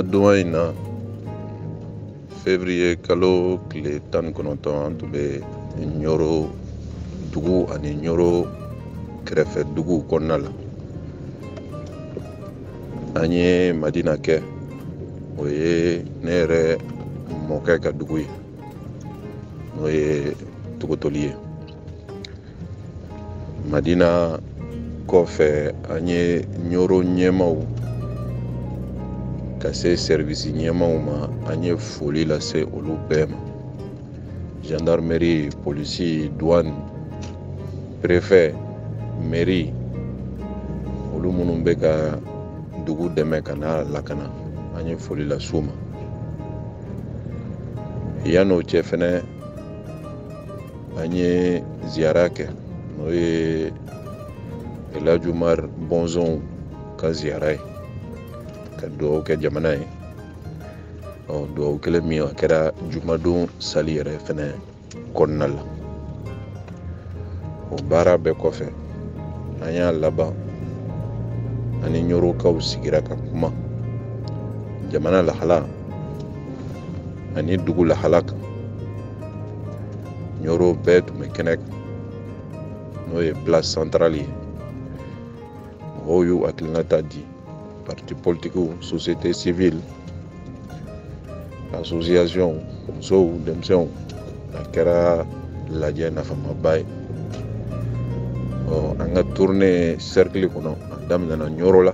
Jumadon in na, février kalo tile 19, an tun bɛ Ɲɔrɔ dugu ani Ɲɔrɔ kɛrɛfɛ duguw kɔnɔna la. An ye Madina kɛ, o ye ne yɛrɛ mɔkɛ ka dugu ye, n'o ye Togotoli ye. Madina kɔfɛ, an ye Ɲɔrɔ ɲɛmaw ka se service ɲɛmaw ma, an ye foli lase olu bɛɛ ma. Gendarmerie, polisi, douane, préfet, mairie, olu minnu bɛ ka dugu dɛmɛ ka n'a lakana, an ye foli lase u ma. Yan'o cɛ fɛnɛ, an ye ziyara kɛ, n'o ye El Hadj Umar bɔnsɔnw ka ziyara ye, ka dugawu kɛ jamana ye. Dugawu kelen min a kɛra jumadon sali yɛrɛ fɛnɛ kɔnɔna la. O baara bɛɛ kɔfɛ, an y'a laban ani Ɲɔrɔkaw sigira ka kuma jamana lahala ani dugu lahala kan. Ɲɔrɔ bɛɛ tun bɛ kɛnɛ kan, n'o ye place centrale ye. Mɔgɔw y'u hakilinata di, parti politikiw, société civile, association, musow, denmisɛnw. A kɛra lajɛ nafamaba ye. An ka tournée cercle kɔnɔ, a daminɛna Ɲɔrɔ la.